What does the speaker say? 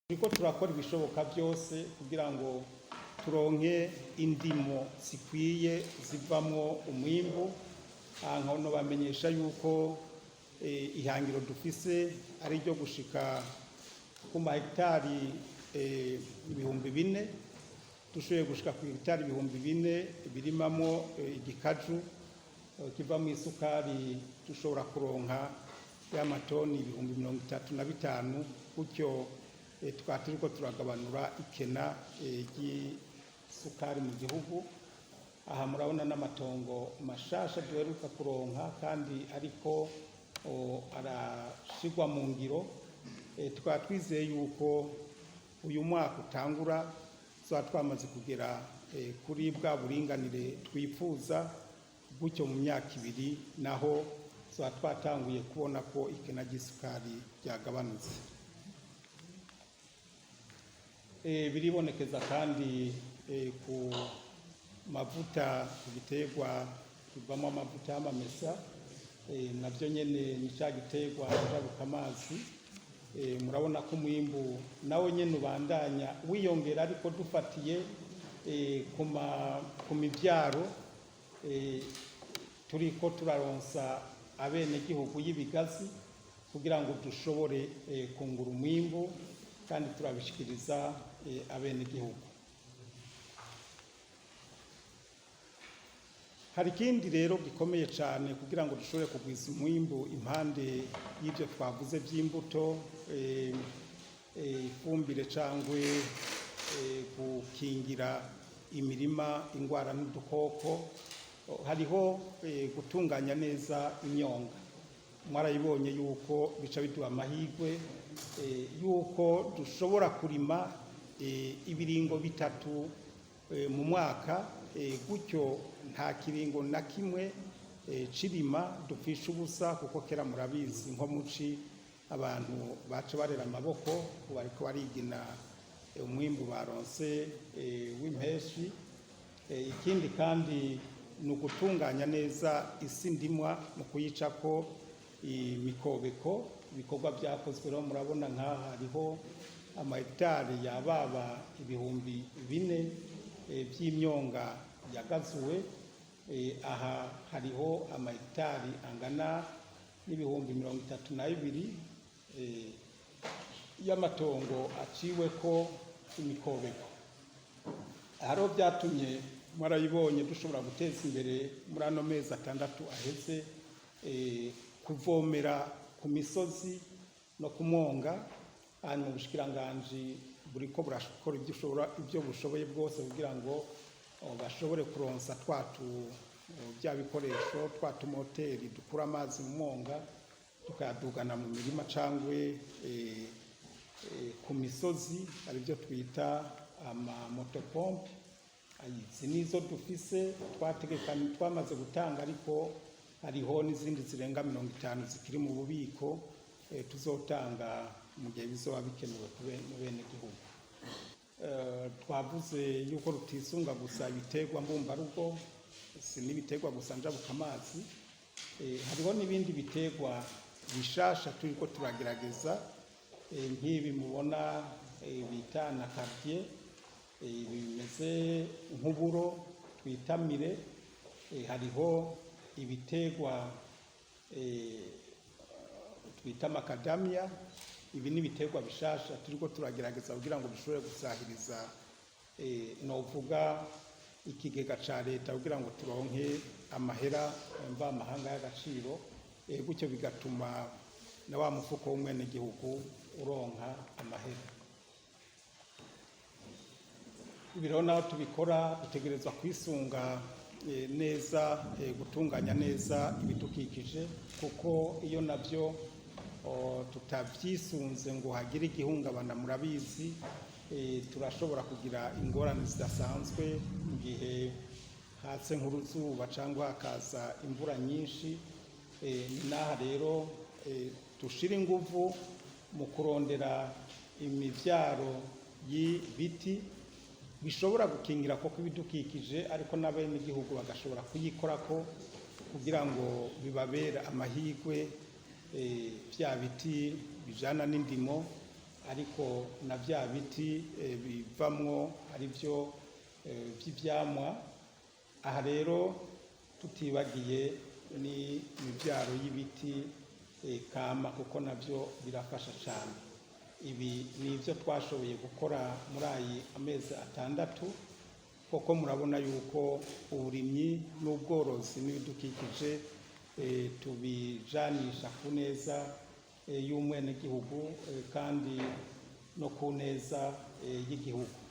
Turiko turakora ibishoboka byose kugira ngo turonke indimo zikwiye zivamwo umwimbu. Nkono bamenyesha yuko ihangiro dufise ari ryo gushika ku mahegitari 4000. Dushoboye gushika ku hegitari 4000 birimamwo igikaju kivamwo isukari, dushobora kuronka y'amatoni 35,000. Gutyo tukaba turiko turagabanura ikena ry'isukari mu gihugu. Aha murabona n'amatongo mashasha duheruka kuronka kandi ariko arashigwa mu ngiro. Tukaba twizeye yuko uyu mwaka utangura tuzoba twamaze kugera kuri bwa buringanire twifuza. Gutyo mu myaka 2 naho tuzoba twatanguye kubona ko ikena ry'isukari ryagabanutse. Biribonekeza kandi ku mavuta, ku giterwa kivamo amavuta y'amamesa, navyo nyene ni ca giterwa njabuka amazi. Murabona ko umwimbu nawo nyene ubandanya wiyongera, ariko dufatiye ku mivyaro turiko turaronsa abenegihugu y'ibigazi kugira ngo dushobore kungura umwimbu, kandi turabishikiriza abenegihugu. Hari ikindi rero gikomeye cyane kugira ngo dushobore kugwiza umwimbu impande y'ibyo twavuze by'imbuto, ifumbire cyangwa gukingira imirima indwara n'udukoko. Hariho gutunganya neza imyonga. Mwarayibonye yuko bica biduha amahirwe yuko dushobora kurima ibiringo 3 mu mwaka. Gutyo nta kiringo na kimwe cirima dupfisha ubusa, kuko kera murabizi nko muci abantu baca barera amaboko, bariko barigina umwimbu baronse w'impeshi. Ikindi kandi ni ugutunganya neza isi ndimwa mu kuyicako imikobeko. Ibikorwa byakozwe rero murabona nk'aha hariho amahegitari yababa 4000 by'imyonga yagazuwe. Aha hariho amahegitari angana n'32,000 y'amatongo aciweko imikobeko. Hariho byatumye mwarayibonye dushobora guteza imbere muri ano mezi 6 aheze kuvomera ku misozi no ku mwonga. Hanyuma ubushikiranganji buriko burakora ibyo bushoboye bwose kugira ngo bashobore kuronsa bya bikoresho, twa tumoteri dukura amazi mu mwonga tukayadugana mu mirima cangwe ku misozi, aribyo twita amamotopompe. Izi nizo dufise twategekanye twamaze gutanga, ariko hariho n'izindi zirenga 50 zikiri mu bubiko tuzotanga mu gihe bizoba bikenewe mu bene gihugu. Twavuze yuko rutisunga gusa ibiterwa mbumbarugo, si n'ibiterwa gusa njabuka amazi. Hariho n'ibindi biterwa bishasha turiko turagerageza, nk'ibi mubona bita na kardier, bimeze nk'uburo twitamire. Hariho ibiterwa twita makadamia. Ibi ni ibiterwa bishasha turiko turagerageza kugira ngo dushobore gusahiriza novuga ikigega ca leta kugira ngo turonke amahera mvamahanga y'agaciro, gutyo bigatuma na wa mufuko w'umwenegihugu uronka amahera. Ibi rero naho tubikora dutegerezwa kwisunga neza gutunganya neza ibidukikije, kuko iyo navyo tutavyisunze ngo hagire igihungabana, murabizi turashobora kugira ingorane zidasanzwe mu gihe hatse nk'uruzuba cyangwa hakaza imvura nyinshi. Ni n'aha rero dushira inguvu mu kurondera imivyaro y'ibiti bishobora gukingira koko ibidukikije, ariko n'abenegihugu bagashobora kuyikorako kugira ngo bibabere amahirwe, bya biti bijana n'indimo. Ariko na bya biti bivamwo ari byo by'ivyamwa. Aha rero tutibagiye ni imivyaro y'ibiti kama, kuko navyo birafasha cyane. Ibi ni ibyo twashoboye gukora muri ayi amezi 6, kuko murabona yuko uburimyi n'ubworozi n'ibidukikije tubijanisha ku neza y'umwenegihugu kandi no ku neza y'igihugu.